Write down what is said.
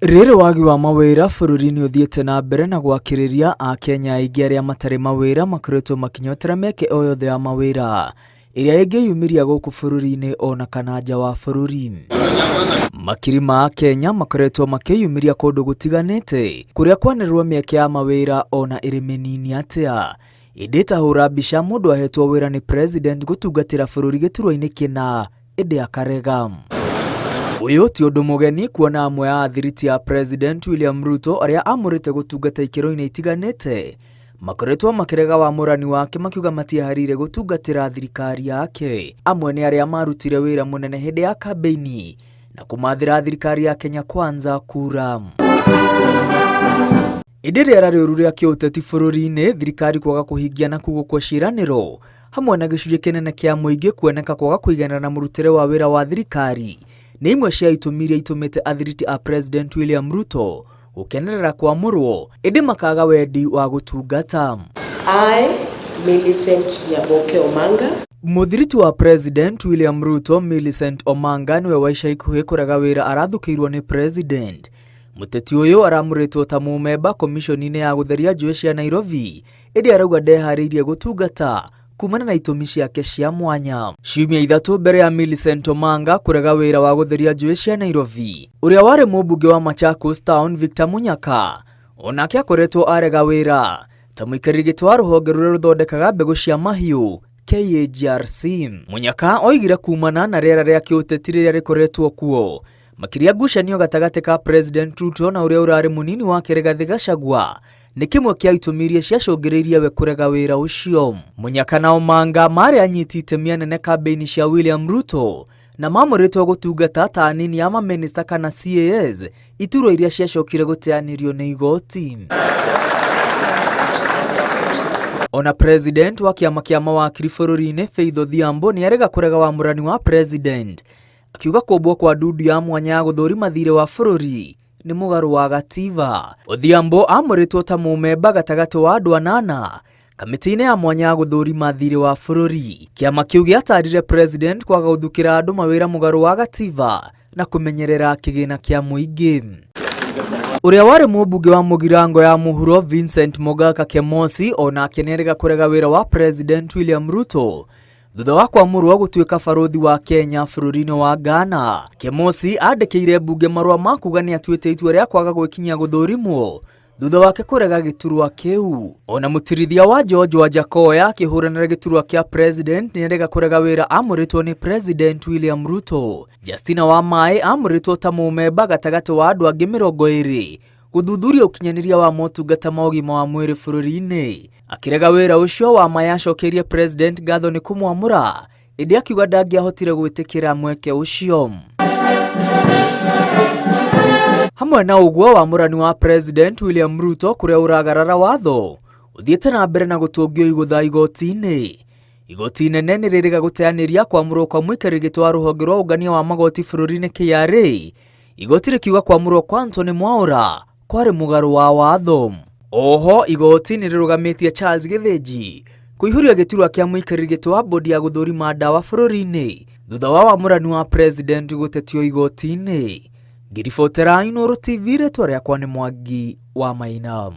Rĩrĩ wagi wa mawĩra bũrũri-inĩ ũthiĩte na mbere na gwakĩrĩria, Akenya aingĩ arĩa matarĩ mawĩra makoretwo makĩnyotera mĩeke o yothe ya mawĩra ĩrĩa ĩngĩyumĩria gũkũ bũrũri-inĩ ona kana nja wa bũrũri. Makiri ma Akenya makoretwo makĩyumĩria kũndũ gũtiganĩte kũrĩa kwanĩrĩrwo mĩeke ya mawĩra ona ĩrĩ mĩnini atĩa. Ĩndĩ ta hũra mbica mũndũ ahetwo wĩra nĩ president gũtungatĩra bũrũri gĩturwa-inĩ kĩna ĩndĩ akarega. Ũyũ ti ũndũ mũgeni kuona amwe a athiriti a President William Ruto arĩa amũrĩte gũtungata ikĩro-inĩ itiganĩte makoretwo makĩrega wamũrani wake makiuga matieharĩirie gũtungatĩra thirikari yake. Amwe nĩ arĩa marutire wĩra mũnene hĩndĩ ya kambĩini na kũmathĩra thirikari ya Kenya Kwanza kura. Ĩndĩ rĩera rĩũru rĩa kĩũteti bũrũri-inĩ, thirikari kwaga kũhingia na kugũkwo ciĩranĩro hamwe na gĩcunjĩ kĩnene kĩa mũingĩ kuoneka kwaga kũiganĩra na mũrutĩre wa wĩra wa thirikari nĩ imwe cia itũmi iria itũmĩte athiriti a President William Ruto gũkenerera kwamũrwo ĩndĩ makaga wendi wa gũtungata. I, Millicent Nyaboke Omanga, Mũthiriti wa President William Ruto Millicent Omanga nĩwe wa ica ikuhĩ kũrega wĩra arathũkĩirwo nĩ President. Mũteti ũyũ aramũrĩtwo ta mũmemba komishoni-inĩ ya gũtheria njũĩ cia Nairobi ĩndĩ arauga ndeharĩirie gũtungata kumana na itũmi ciake cia mwanya. Ciumia ithatũ mbere ya Millicent Omanga kũrega wĩra wa gũtheria njũĩ cia Nairobi, ũrĩa warĩ mũmbunge wa Machakos Town Victor Munyaka onake akoretwo arega wĩra ta mũikarĩri gĩtĩ wa rũhonge rũrĩa rũthondekaga mbegũ cia mahiũ KAGRC. Munyaka oigire kumana na rĩera rĩa kĩũteti rĩrĩa rĩkoretwo kuo makĩria ngucanio gatagatĩ ka President Ruto na ũrĩa ũrarĩ mũnini wake Rigathĩ Gachagua nĩ kĩmwe kĩa itũmi iria ciacũngĩrĩirie we kũrega wĩra ũcio. Munyaka na Omanga marĩ anyiti itemi anene kambĩini cia William Ruto na mamũrĩtwo gũtungata ta anini a mamĩnĩsta kana CAS iturwa iria ciacokire gũteanĩrio nĩ igoti. Ona president wa kĩama kĩa mawakiri bũrũri-inĩ Faith Odhiambo nĩ arega kũrega wamũrani wa president akiuga kũmbwo kwa ndundu ya mwanya ya gũthũrima thirĩ wa bũrũri nĩ mũgarũ wa gatiba. Odhiambo amũrĩtwo ta mũmemba gatagatĩ wa andũ anana kamĩtĩ-inĩ ya mwanya ya gũthũrima thirĩ wa bũrũri. Kĩama kĩu gĩatarire president kwaga gũthukĩra andũ mawĩra mũgarũ wa gatiba na kũmenyerera kĩgĩna kĩa mũingĩ. Ũrĩa warĩ mũmbunge wa Mũgirango ya Mũhuro Vincent Mogaka Kemosi onake nĩarega kũrega wĩra wa President William Ruto thutha wa kwamũrwo gũtuĩka barũthi wa Kenya bũrũri-inĩ wa Ghana. Kemosi andĩkĩire mbunge marũa ma kuga nĩatuĩte itua rĩa kwaga gwĩkinyia gũthũrimwo thutha wake kũrega gĩturwa kĩu. Ona mũtirithia wa George Wajackoyah akĩhũranĩra gĩturwa kĩa president nĩarega kũrega wĩra amũrĩtwo nĩ President William Ruto. Justina Wamaĩ amũrĩtwo ta mũmemba gatagatĩ wa andũ angĩ 20 gũthuthuria ũkinyanĩria wa motungata ma ũgima wa mwĩrĩ bũrũri-inĩ. Akĩrega wĩra ũcio Wamaĩ acokeirie President ngatho nĩ kũmwamũra ĩndĩ akiuga ndangĩahotire gwĩtĩkĩra mweke ũcio. Hamwe na ũguo wamũrani wa President William Ruto kũrĩa ũragarara watho ũthiĩte na mbere na gũtũngio igũtha igoti-inĩ. Igoti inene nĩ rĩrĩga gũteanĩria kwamũrwo kwa mũikarĩri gĩtĩ wa rũhonge rwa ũngania wa magoti bũrũri-inĩ KRA. Igoti rĩkiuga kwamũrwo kwa Anthony Mwaura kwarĩ mũgarũ wa watho. Oho igoti nĩ rĩrũgamĩtie Charles Gĩthĩnji kũihũria gĩturwa kĩa mũikarĩri gĩtĩ wa bodi ya gũthũrima ndawa bũrũri-inĩ thutha wa wamũrani wa president gũtetio igoti-inĩ. Ngĩribotera Inooro TV rĩtwa rĩakwa nĩ Mwangi wa Maina.